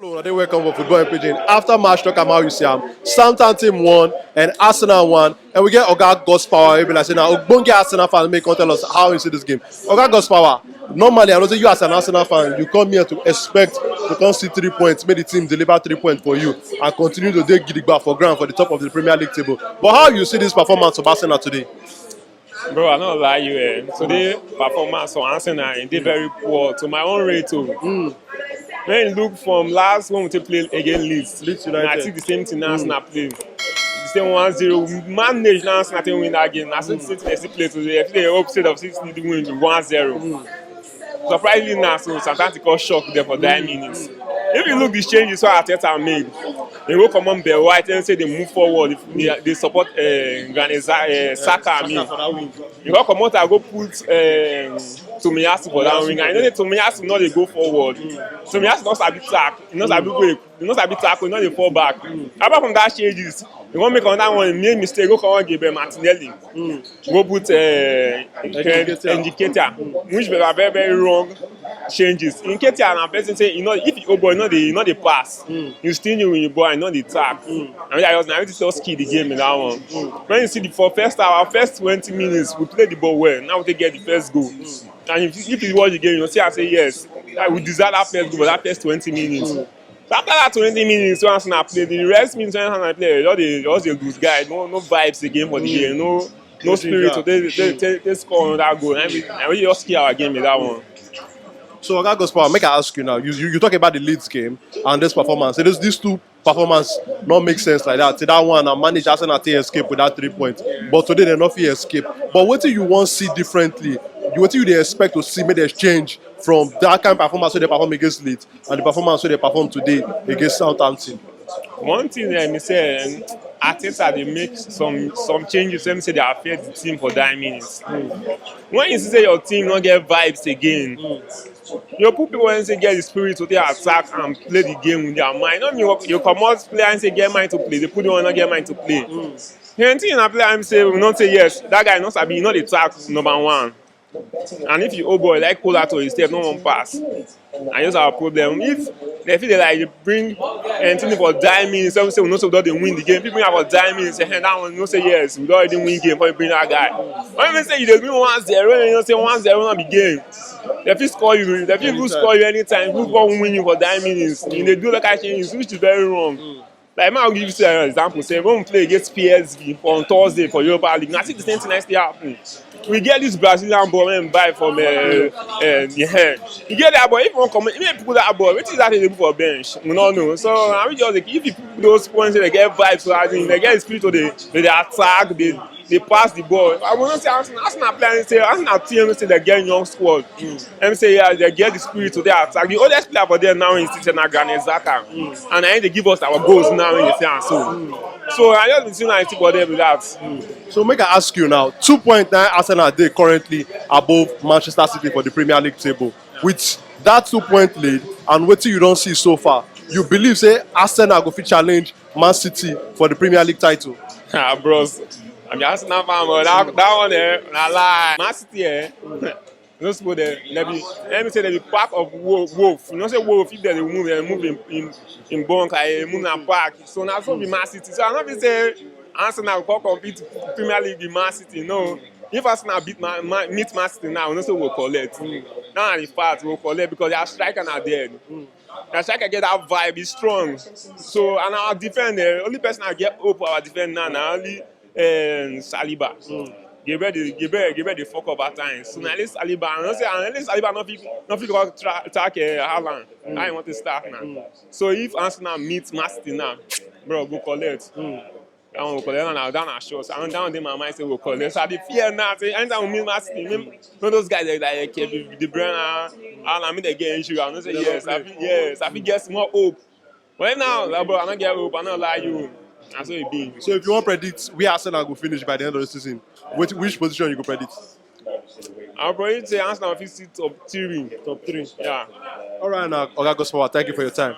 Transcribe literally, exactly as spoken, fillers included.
Hello, una dey welcome for Football in Pidgin. After match talk am how you see am, Southampton won and Arsenal won, and we get Oga Godspower wey be like say na ogbonge Arsenal fan make come tell us how you see this game. Oga Godspower, normally I know say you as an Arsenal fan, you come here to expect to come see three points, make the team deliver three points for you and continue to dey gidigba for ground for the top of the Premier League table. But how you see this performance of Arsenal today? Bro, I no lie you eh. Today performance for Arsenal e dey very poor to my own rate o. When you look from last when we take play against Leeds, Leeds and I United. See the same thing now Arsenal play. The same one zero. We manage now Arsenal take win that game. Na so the same thing dey still play today. If they hope say of six lead win one zero. Surprisingly now so Southampton come shock them for that minute. If you look the changes wey Arteta make, they go comot Bell White and say they move forward. They, they support uh, Granit Xha- uh, Saka. I mean, For that wing. You go comot and go put um, Tomiyasu for that wing. I know say Tomiyasu no dey go forward. Tomiyasu no sabi tack. He no sabi go. He no sabi tackle. He no dey fall back. Apart from that changes, you wan make another one make mistake go come Gabriel Martinelli. Go put uh, Nketiah. Nketiah, which were very very wrong changes. Nketiah na person say you know if you oh boy no dey no dey pass, you still knew you boy no dey tack. I mean I was na just kill the game in that one. When you see the for first hour, first twenty minutes, we play the ball well. Now we take get the first goal. And if, if you watch the game, you see I say yes, we deserve that first goal for that first twenty minutes. So after that twenty minutes, once I play, the rest minutes when I play, just dey just dey lose guy, no no vibes again for the game, no no spirit to take take take take score another goal. And we and we just kill our game in that one. So Oga Godspower, make I ask you now. You, you you talk about the Leeds game and this performance. It is these two performance not make sense like that. Say that one and manage Arsenal take escape with that three points. But today they no fit escape. But wetin you wan see differently? You wetin you dey expect to see make dem change from that kind of performance wey they perform against Leeds and the performance wey they perform today against Southampton? One thing that me say, um, Arteta dey make some some changes wey be say dey affect the team for that minutes. When you see say your team no get vibes again, you put people wey say get the spirit to take attack and play the game with their mind. No be you comot player and say get mind to play, they put the one no get mind to play. Plenty na player wey say we no say yes, that guy no sabi, he no dey tack number one. And if you oh boy like pull out to his step, no one pass. And just our problem. If they feel they like you bring anything for die minutes, some say we no so don dey win the game. People have for die minutes, say hey, that one no say yes, we don already win game. But you bring that guy. When you say you dey win one zero, you know say one zero no be game. They fit score you, they fit even score you anytime. Who go win you for die minutes? You dey do that kind of things, which is very wrong. Like make I give you an example, say when we play against P S V for on Thursday for Europa League, na see the same thing na still happen. We get this Brazilian ball wey we buy from uh, uh, the hand. You get that ball, if you wan comot, if you put that ball, wetin that thing dey do for bench? We no know. So I will just like if you put those points, they get vibes, so as in they get the spirit to dey dey dey attack, dey dey pass the ball. I will not say Arsenal, Arsenal player say Arsenal team say they get young squad. Dem say yeah, they get the spirit to dey attack. The oldest player for them now is Tite na Granit Xhaka, and I dey give us our goals now in the sense so. So I just been seeing like for them with that. So make I ask you now, two point nine Arsenal dey currently above Manchester City for the Premier League table. With that two point lead and wetin you don see so far, you believe say Arsenal go fit challenge Man City for the Premier League title? Ah, bros, I'm just Arsenal fan, but that, that one eh, na lie. Man City eh, no suppose dey dey be let me say dey be pack of wolf wolf you know say wolf if dey dey move dey move in in in bunk like dey move na pack so na so be Man City so I no fit say Arsenal go come compete Premier League with Man City no if Arsenal beat Man, Man, meet Man City now we know say we go collect that na the fact we go collect because their striker na there their striker get that vibe he strong so and our defend eh only person I get hope for our defend now na only um, Saliba. Gabriel dey Gabriel Gabriel dey fuck up at times. So na at least Saliba, I know say and at least Saliba no fit no fit go tra- attack uh, Haaland. How you want to start now? So if Arsenal meet Man City now, bro, go collect. That one go collect na that na sure. So I know that one dey my mind say go collect. So I dey fear now say anytime we meet Man City, make, make those guys like like Kevin De Bruyne, Haaland, make dem get injury. I know say yes, I fit yes, I fit get small hope. Well now, like, bro, I don't get hope. I don't lie you. That's what it be. So if you wan predict where Arsenal go finish by the end of the season, which, which position you go predict? I'll probably say Arsenal fit sit top three. Top three. Yeah. All right now, Oga Gospel, thank you for your time.